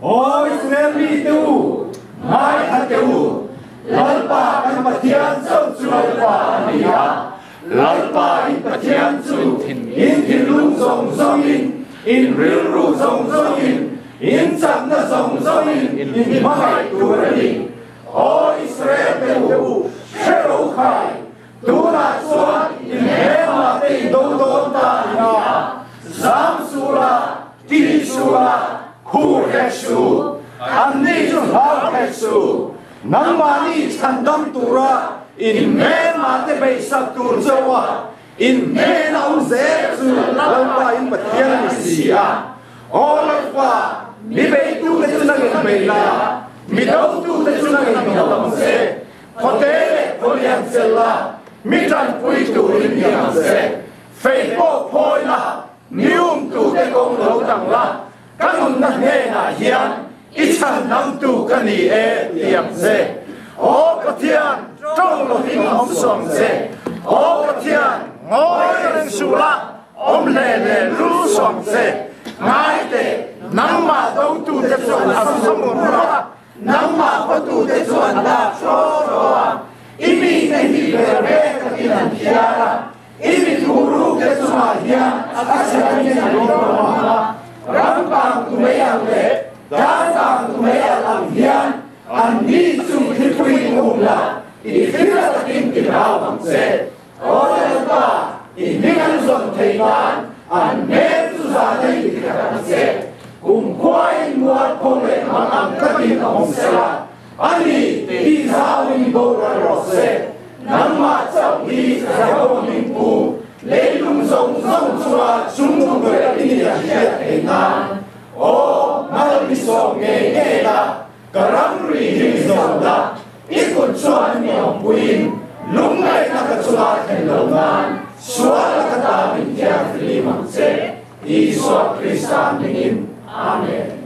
Aw Israel mite u, ngaithla teh u, Lalpa kan Pathian chauh chu Lalpa a ni a, Lalpa in Pathian chu in thinlung zawng zawngin, in rilru zawng zawngin, in chakna zawng zawngin in hmangaih tur a ni. Aw Israel te u, hre ro khai, Tunah chuan in hemah te i do dawn ta a ni a, zam suh la, ti suh la, khur hek suh, anni chu hlau hek suh. Nangmahni chhandam tura in hmelmah te beihsak tur chauha in hnen a awm zel chu Lalpa in Pathian a ni si a. Aw Lalpa, mi beitute chu nangin bei la, mi dotute chu nangin do ang che. Khawte leh khawlian chelh la, mi tanpui turin ni ang che. Fei pawh phawi la, mi umtute kawng lo dang la, ka nunna hnenah hian i chhandamtu ka ni e ti ang che. Aw Pathian, tawng lovin awm suh ang che. Aw Pathian, ngawi reng suh la, awm hle hle lul suh ang che. Ngai teh, nangmah dotute chuan a samur a, Nangmah khawtute chu an lak hraw hraw a, i mite hi ber ber takin an thiar a, i mi thurukte chungah hian a chhelamin an inrawm a, ram kang tu mei ang leh dar kang tu mei alh ang hian anni chu thlipuiin um la, i thil a takin ti hlau ang che. Aw Lalpa, i hming an zawn theih nan an hmel chu zahna i ti khat ang che. Kumkhuain mualpho leh mang ang tlatin a awm se la, ani tih zauin boral rawh se. Nangmah chauh hi Jehovah min pu, leilung zawng zawng chunga chungnung ber i ni a hriat theih nan. Aw, mal mi sawm ngei ngei la, Ka ramri hi zawh la, i kut chuan mi awmpuiin lungngaihna ka chunga thlen lo nan sual a ka ta min thianghlim ang che, Isua Krista hmingin. Amen.